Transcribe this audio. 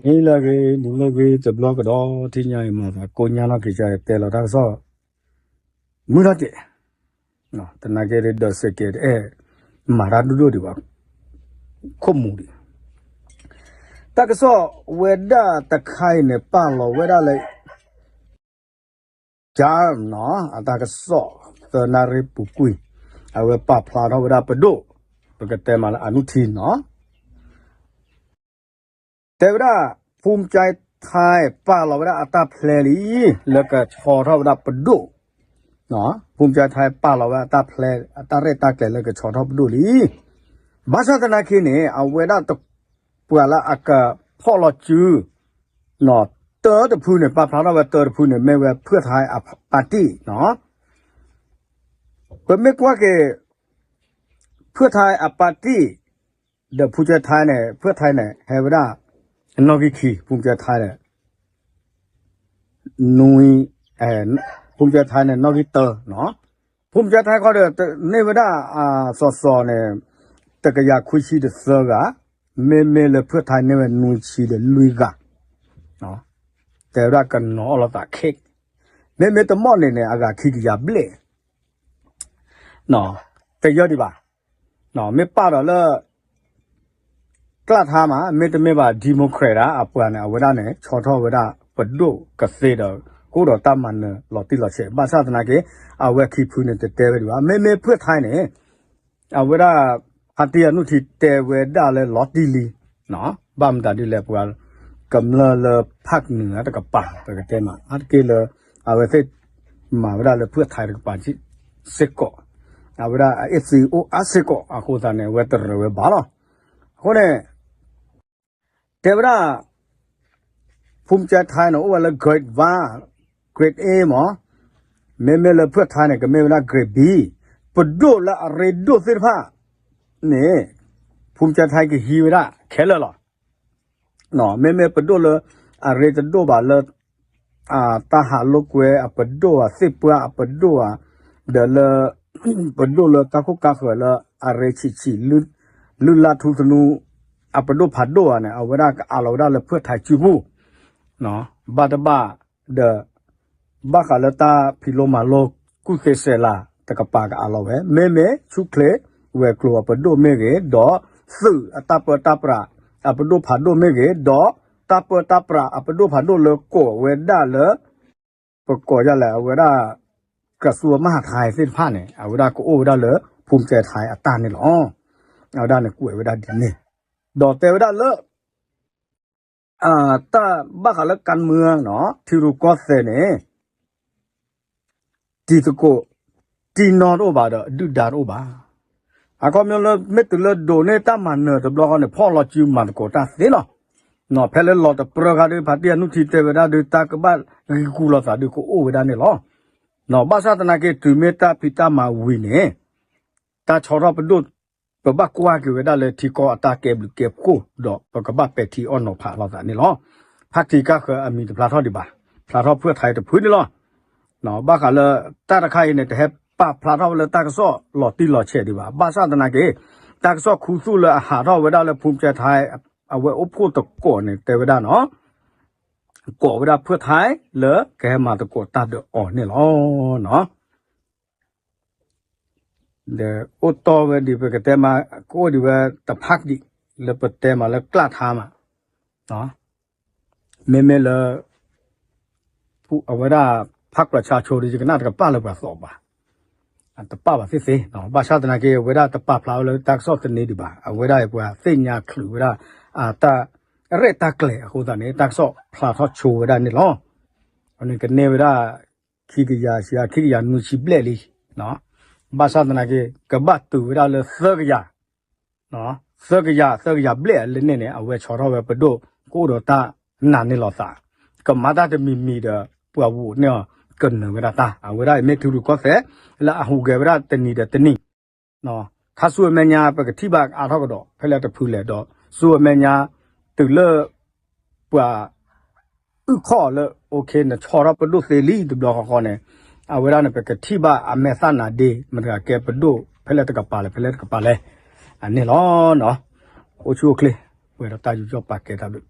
နံၤလၢအဂ့ၤ နံၤလၢအဂ့ၤ တဘျီကဒီး ထံၣ်ညါအံၤမၤသးကိးညါနီၢ်က့ၤကတဲလီၤတၢ်ကစီၣ် မုၢ်ထီၣ်ကဲး သနာ်က့ဒီးစဲးကဲးတအဲၣ် မၤတၢ်ဒိၣ်ဒိၣ်ဒံးဘၣ် ခိၣ်မူၤဒံး တၢ်ကစီၣ်ဝဲဒၣ်တခါအံၤန့ၣ် ပာ်လီၤဝဲဒၣ်လၢ ကၠါနီၤ အတၢ်ကစီၣ် သၢနၣ်ရံၣ်ပူၤကွံာ် အဝဲပာ်ဖျါထီၣ်ဝဲဒၣ်ပဒိၣ် ပကတဲမးလၢအနုထံနီၤ တဲဝဲဒၣ် ဖူမကၠဲထဲ ပာ်လီၤဝဲဒၣ်အတၢ်ဖျဲလံ လၢကဆီထီၣ်ဝဲဒၣ်ပဒိၣ် ဖူမကၠဲထဲ ပာ်လီၤဝဲအတၢ်ဖျဲ အတၢ်ရဲၣ်တၢ်ကျဲၤလၢကဆီထီၣ်ပဒိၣ်လံ ဘၣ်ဆၣ်သနာ်က့န့ၣ် အဝဲဒၣ်တ ပှၤလၢအကဖီၣ်လီၤစု တၢတဖုန့ၣ် ပာ်ဖျါထီၣ်ဝဲတၢတဖုန့ၣ် မ့ၢ်ဝဲဖုၣ်ထဲအပၣ်တံၣ်နီၤ ပမ့ၢ်ကွၢ်က့ၤ ဖုၣ်ထဲအပၣ်တံၣ် ဒီးဖူကၠဲထဲန့ၣ် ဖုၣ်ထဲန့ၣ် ဟဲဝဲဒၣ် နီၣ်ဂံၢ်ခံ ဖူကၠဲထဲန့ၣ် နွံ ဖူကၠဲထဲန့ၣ် နီၣ်ဂံၢ်တၢနီၤ ဖူကၠဲထဲခီဒီး န့ၢ်ဝဲဒၣ် စီၤစီၤန့ၣ် တကယၤခွံဆံဒီးသၢဂၤ မ့မ့ၢ်လၢဖုၣ်ထဲန့ၢ်ဝဲနွံဆံဒီးလွံၢ်ဂၤ တဲဝဲဒၣ်ကနီၤအီၣ်လိာ်သးခဲ မ့မ့ၢ်တမီၣ်န့ၣ်န့ၣ် အဂၤခံကယၤဘျဲၣ် တယၢဒံးဘၣ် မ့ၢ်ပာ်ဒီးလၢ ကျၢ်ထါမး မ့တမ့ၢ်ဘၣ် Democrat အပှၤန့ၣ် အဝဲဒၣ်န့ၣ် ဆီထီၣ်ဝဲဒၣ်ပဒိၣ်ကသ့ဒီး ကအိၣ်ဒီးတၢ်မၤနၢၤလီၤတံၢ်လီၤဆဲး ဘၣ်ဆၣ်သနာ်က့ အဝဲခံဖုန့ၣ် တတဲဝဲဒံးဘၣ် မ့မ့ၢ်ဖုၣ်ထဲန့ၣ် အဝဲဒၣ် ဖါတံၢ်အနုထံတဲဝဲဒၣ်လၢလီၤတံၢ်လံ ဘၣ်မတၤဒ်လဲၣ် ပှၤကမျၢၢ်လၢဖးနုာ်တကပၤ ပကတဲမး အါတက့ၢ်လၢ အဝဲသ့ၣ်မၤဝဲဒၣ်လၢဖုၣ်ထဲတကပၤစ့ၢ်ကီး အဝဲဒၣ်အအဲၣ်သံအိၣ်အါစ့ၢ်ကီး အဃိသတးန့ၣ် အဝဲတရၢဝဲဘၣ်လီၤ. အဃိန့ၣ် တဲဝဲဒၣ် ဖူမကၠဲထဲန့ၣ် အိၣ်ဝဲလၢ grade one grade A မး မ့မ့ၢ်လၢဖုၣ်ထဲန့ၣ် ကမ့ၢ်ဝဲဒၣ် grade B ပဒိၣ်လၢအရ့ဒိၣ်သ့ၣ်တဖၣ်န့ၣ် ဖူမကၠဲထဲကဟံးဝဲဒၣ်ခဲလၢာ်လီၤ. မ့မ့ၢ်ပဒိၣ်လၢ အရ့တဒိၣ်ဘၣ်လၢ တၢ်ဟးလိာ်ကွဲအပဒိၣ်ဧါ သ့ၣ်ပှၢ်အပဒိၣ်ဧါ ဒီးလၢ ပဒိၣ်လၢကါခိၣ်ကါဃၢၤလၢအရ့ဆံးဆံး လုၢ်လၢ်ထူသနူ အပဒိၣ်ဖးဒိၣ်ဧါန့ၣ် အဝဲဒၣ်ကအးလီၤဝဲဒၣ်လၢဖုၣ်ထဲစုပူၤ ဘၣ်တဘၣ်ဒီး ဘၣ်ဃးလၢတၢ်ဖံးလိမၤလိ ကူၣ်သ့စဲးလၤတကပၤကအးလီၤဝဲ မ့မ့ၢ်ဆူၣ်ချ့ဝဲၤကျိၤအပဒိၣ်မ့ၢ်ဂ့ၤ ဒီးသုးအတၢ်ပၢတၢ်ပြးအပဒိၣ်ဖးဒိၣ်မ့ၢ်ဂ့ၤ ဒီးတၢ်ပၢတၢ်ပြးအပဒိၣ်ဖးဒိၣ်လၢကိးဝဲဒၣ်လၢ ပကိးယၤလဲၣ် အဝဲဒၣ် ကစူၤမၤဟးထဲသ့ၣ်တဖၣ်န့ၣ် အဝဲဒၣ်ကအိၣ်ဝဲဒၣ်လၢ ဖူမကၠဲထဲအတၢ်န့ၣ်လီၤ. အဝဲဒၣ်န့ၣ်ကွဲးဝဲဒၣ်ဒ်န့ၣ် ဒီးတဲဝဲဒၣ်လၢ တၢ်ဘၣ်ဃးလၢကါမုၢ်နီၤ ထံရူၢ်ကီၢ်သဲးန့ၣ် တံၤသကိး တံၤနီတအိၣ်ဘၣ်ဒီး ဒုၣ်ဒါတအိၣ်ဘၣ်. အခီပညီလၢ မ့ၢ်တုၤလၢဒိးန့ၢ်တၢ်မၤနၢၤတဘျီဃီန့ၣ် ဖီၣ်လီၤစုမၤသကိးတၢ်သ့လီၤ. ဖဲလၢလီၤတပြၢဃာ်ဒီး ဖါတံၢ်အနုထံတဲဝဲဒၣ်ဒီး တၢ်ကဘၣ်ဂံၢ်ကူၢ်လိာ်သးဒီးကအိၣ်ဝဲဒၣ်န့ၣ်လီၤ. ဘၣ်ဆၣ်သနာ်က့ တုၤမ့ၢ်တၢ်ဖံးတၢ်မၤဝံၤန့ၣ် တၢ်ဆီထီၣ်ပဒိၣ် ပဘၣ်ကွၢ်က့ၤဝဲဒၣ်လၢထံကီၢ်အတၢ်ကဲဘျုးကဲဖှိၣ်ဒီး ပကဘၣ်ပဲာ်ထံအီၣ်နီၤဖးလိာ်သးန့ၣ်လီၤ. ဖါတံၢ်ကါဃၢၤအမံၤတဖျါထီၣ်ဒံးဘၣ်, ဖျါထီၣ်ဖုၣ်ထဲတဖုန့ၣ်လီၤ. ဘၣ်ဃးလၢတၢ်တခါအံၤန့ၣ် တဟဲပာ်ဖျါထီၣ်ဝဲလၢတၢ်ကစီၣ်လီၤတံၢ်လီၤဆဲးဒံးဘၣ်. ဘၣ်ဆၣ်သနာ်က့ တၢ်ကစီၣ်ခူသူၣ်လၢအဟးထီၣ်ဝဲဒၣ်လၢဖူမကၠဲထဲ အဝဲအိၣ်ဖှိၣ်သကိးန့ၣ် တဲဝဲဒၣ်နီၤ ကိးဝဲဒၣ်ဖုၣ်ထဲလၢကဟဲမၤသကိးတၢ်ဒီးအီၤန့ၣ်လီၤ. ဒီးအိၣ်တီၢ်ဝဲဒံး ပကတဲမး ကအိၣ်ဒံးဝဲတဖၣ်ဒံး လၢပတဲမးလၢကျၢ်ထါမး မ့မ့ၢ်လၢ အဝဲဒၣ် ဖးကြၢးဆါဆိဒီး ယကနၣ်တကပၤလၢပှၤသီၣ်ဘၣ်, တပာ်ဘၣ်သ့ၣ်သ့ၣ်, ဘၣ်ဆၣ်သနာ်က့ အဝဲဒၣ်တပာ်ဖျါဝဲလၢတၢ်ကစီၣ်သန့ဒံးဘၣ်, အဝဲဒၣ်ပှၤသ့ၣ်ညါချုးဝဲဒၣ် အတၢ်ရဲၣ်တၢ်ကျဲၤအဃိသတးန့ၣ် တၢ်ကစီၣ်ဖျါထီၣ်ဆိဝဲဒၣ်န့ၣ်လီၤ. အန့ၣ်ကန့ၢ်ဝဲဒၣ် ခံကယၤ ခံကယၤနွံဆံဘျဲၣ်လံ, ဘၣ်ဆၣ်သနာ်က့ ကဘၣ်တုၤဝဲဒၣ်လၢသၢကယၤ သၢကယၤ သၢကယၤဘျဲၣ်လၢန့ၣ်န့ၣ် အဝဲဆီထီၣ်ဝဲပဒိၣ် ကအိၣ်ဒီးတၢ်နာ်န့ၢ်လီၤသး, ကမၤတၢ်တမံၤမံၤဒီး ပှၤဝူးန့ၢ်အီၤ ကနၢၤဝဲဒၣ်တၢ်, အဝဲဒၣ်အံၤမ့ၢ်ထံရူၢ်ကီၢ်သဲး လၢအဟူးဂဲၤဝဲဒၣ်တနံၤဒီးတနံၤ, ခါဆူအမဲာ်ညါ ပကထံၣ်ဘၣ်အါထီၣ်ကဒီး ဖဲလဲၣ်တဖုလဲၣ်ဒီး ဆူအမဲာ်ညါ တုၤလၢ ပှၤ အုၣ်ခီၣ်လၢ နဆီထီၣ်ပဒိၣ်သ့လံတဘျီဃီဃီန့ၣ် အဝဲဒၣ်န့ၣ် ပကထံၣ်ဘၣ်အမဲာ်သၣ်နၤဒ့ မတၤတဂၤကဲပဒိၣ် ဖဲလဲၣ်တကပၤလဲၣ် ဖဲလဲၣ်တကပၤလဲၣ်, အန့ၣ်လီၤ. အိၣ်ဆူၣ်အိၣ်ချ့ ပှဲၤဒီးတၢ်ယူးယီၣ်ပာ်ကဲတၢ်ဘျုး